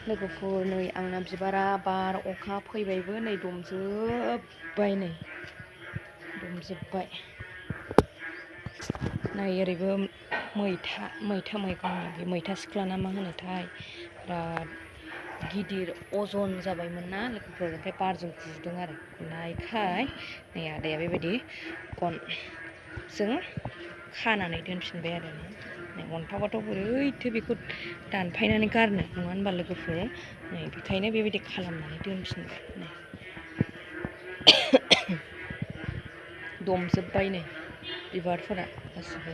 लोगोफोर नै आंना बिबारा बार अखा फैबायबो नै दुमजोब्बाय नै दुमजोब्बाय नै ओरैबो मैथा मैगं बे मैथा सिख्ला ना मा होनोथाय बिराद गिदिर अजन जाबायमोन ना लोगोफोर ओमफ्राय बारजों गुदों आरो गुनायखाय नै आदाया बेबायदि गनजों खानानै दोनफिनबाय आरो नै अन्थावाथ' बोरैथो बेखौ दानफायनानै गारनो नङा होनबा लोगोफोर नै बेखायनो बेबायदि खालामनानै दोनफिनबाय नै दमजोब्बाय नै बिबारफोरा गासिबो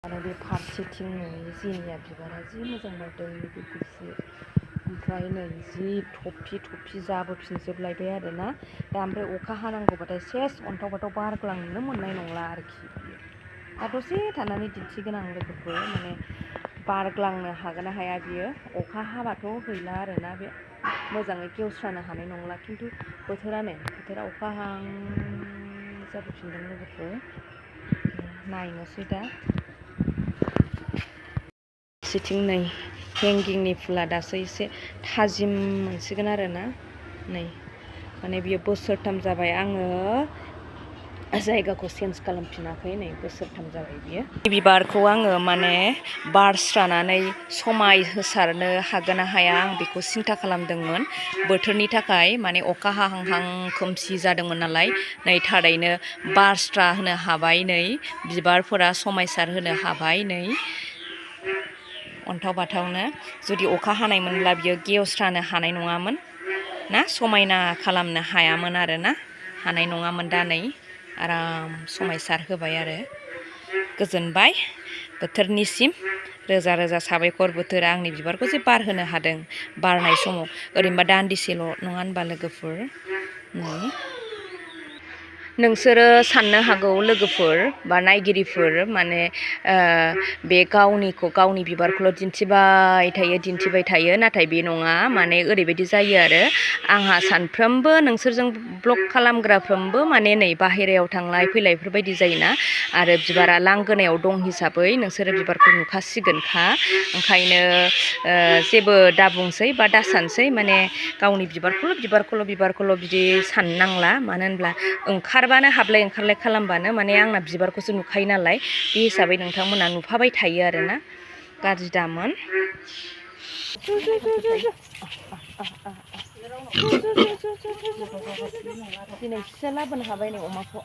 आरो बे फारसेथिं नै जेनिया बिबारा जि मोजां बारदों बे गुफुर ओमफ्राय नै जि थफि जाबोफिनजोबलायबाय आरोना दा ओमफ्राय अखा हानांगौबाथाय सेस अन्थाव बाथाव बारग्लांनो मोननाय नंला आरोखि दा दसे थानानै दिन्थिगोन आं लोगोफोर माने बारग्लांनो हागोन ना हाया बियो अखा हाबाथ' गैला आरोना बे मोजाङै गेवस्रानो हानाय नंला खिन्थु बोथोरा अखा हां जाबोफिनदों लोगोफोर नायनोसै दा फारसेथिं नै हेंगिंनि फुला दासो एसे थाजिम मोनसिगोन आरोना नै माने बियो बोसोरथाम जाबाय आङो जायगाखौ चेन्ज खालामफिनाखै नै बोसोरथाम जाबाय बियो बिबारखौ आङो माने बारस्रानानै समाय होसारनो हागोन ना हाया आं बेखौ सिन्था खालामदोंमोन बोथोरनि थाखाय माने अखा हाहां खोमसि जादोंमोन नालाय नै थारैनो बारस्रा होनो हाबाय नै बिबारफोरा समायसार होनो हाबाय नै अन्थाव बाथावनो जुदि अखा हानायमोनब्ला बियो गेवस्रानो हानाय नङामोन ना समायना खालामनो हायामोन आरोना हानाय नङामोन दा नै आराम समायसार होबाय आरो गोजोनबाय बोथोरनिसिम रोजा रोजा साबायखर बोथोरा आंनि बिबारखौ जे बारहोनो हादों बारनाय समाव ओरैनोबा दान्दिसेल' नङा होनबा लोगोफोर नोंसोरो साननो हागौ लोगोफोर बा नायगिरिफोर माने बे गावनि बिबारखौल' दिन्थिबाय थायो नाथाय बे नङा माने ओरैबायदि जायो आरो आंहा सानफ्रोमबो नोंसोरजों ब्लग खालामग्राफ्रोमबो माने नै बाहेरायाव थांलाय फैलायफोरबायदि जायोना आरो बिबारा लांगोनायाव दं हिसाबै नोंसोरो बिबारखौ नुखासिगोनखा ओंखायनो जेबो दाबुंसै बा दासानसै माने गावनि बिबारखौल' बिदि साननांला मानो होनब्ला ओंखारबानो हाबलाय ओंखारलाय खालामबानो माने आंना बिबारखौसो नुखायो नालाय बे हिसाबै नोंथांमोना नुफाबाय थायो आरोना गाज्रि दामोन दिनै फिसा लाबोनो हाबाय नै अमाखौ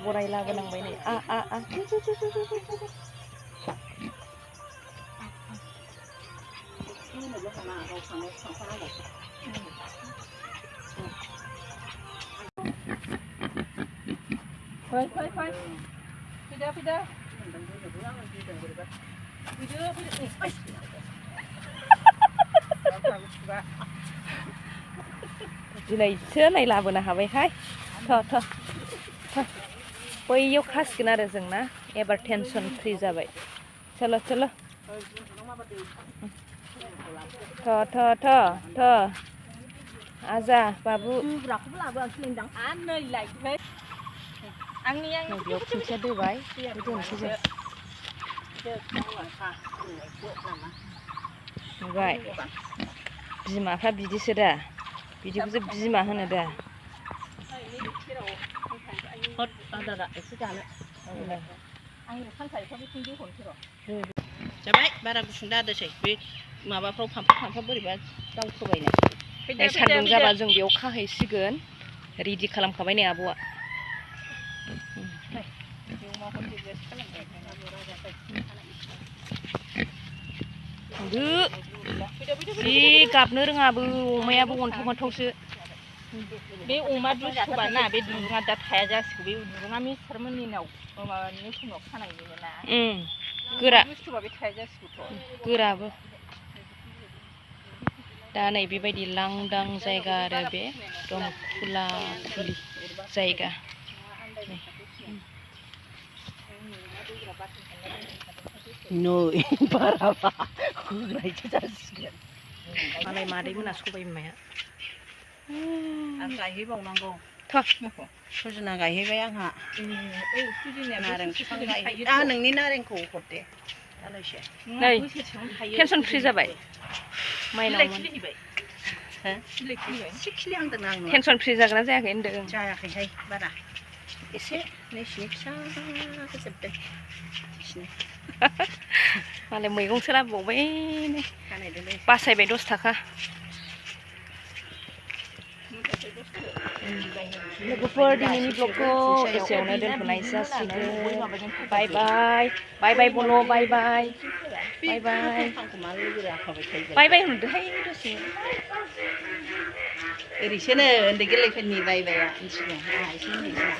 बराय लाबोनांबाय नै फैदो दिनैसो नै लाबोनो हाबायहाय थ' बैयाव खासिगोन आरो जोंना एबार टेनसन फ्रि जाबाय चलो थ' आजा बाबु बेयाव खुन्थिया दोबाय दोनसै जों नुबाय बिमाफ्रा बिदिसो दा बिदिखौसो बिमा होनो दा जाबाय बारा गुसुं दादोसै बे माबाफ्राव फांफा बोरैबा दावखोबायनो सान्दुं जाबा जों बेयाव खाहैसिगोन रेडि खालामखाबाय नै आब'आ जि गाबनो रोङाबो अमायाबो अन्थाव बाथावसो बे अमा दुस्थ'बा ना बे दुरुङा दा थाया जासिगौ बे दुरुङा मिस्टारमोननिनाव माबानि समाव खानाय ना गोरा दुस्थ'बा बे थाया जासिगौथ' गोराबो दा नै बेबायदि लांदां जायगा आरो बे एकदम खुला खुलि जायगा नै बाराबा होनायसो जासिगोन मालाय मादै मोना सबाय बिमाया आरो गायहैबावनांगौ थ' सुजना गायहैबाय आंहा नारें बिफां गायहै नोंनि नारेंखौ हरदे दालायसे नै टेनसन फ्रि जाबाय माइनाव एसे खिलिहांदों आं टेनसन फ्रि जागोन ना जायाखै होनदों जायाखैहाय बारा एसे नैसिनि फिसा होजोबदों बिसिनि मालाय मैगंसो लाबोबावबाय बासायबाय 10 थाखा लोगोफोर दिनैनि ब्लगखौ एसेयावनो दोनथ'नाय जासिगोन बाय बाय बाय बाय बल' बाय बाय बाय बाय बाय बाय होनदोहाय दसे ओरैसोनो उन्दै गोरलैफोरनि बाय बायआ मिथिगौ आंहा एसे उन्दैसो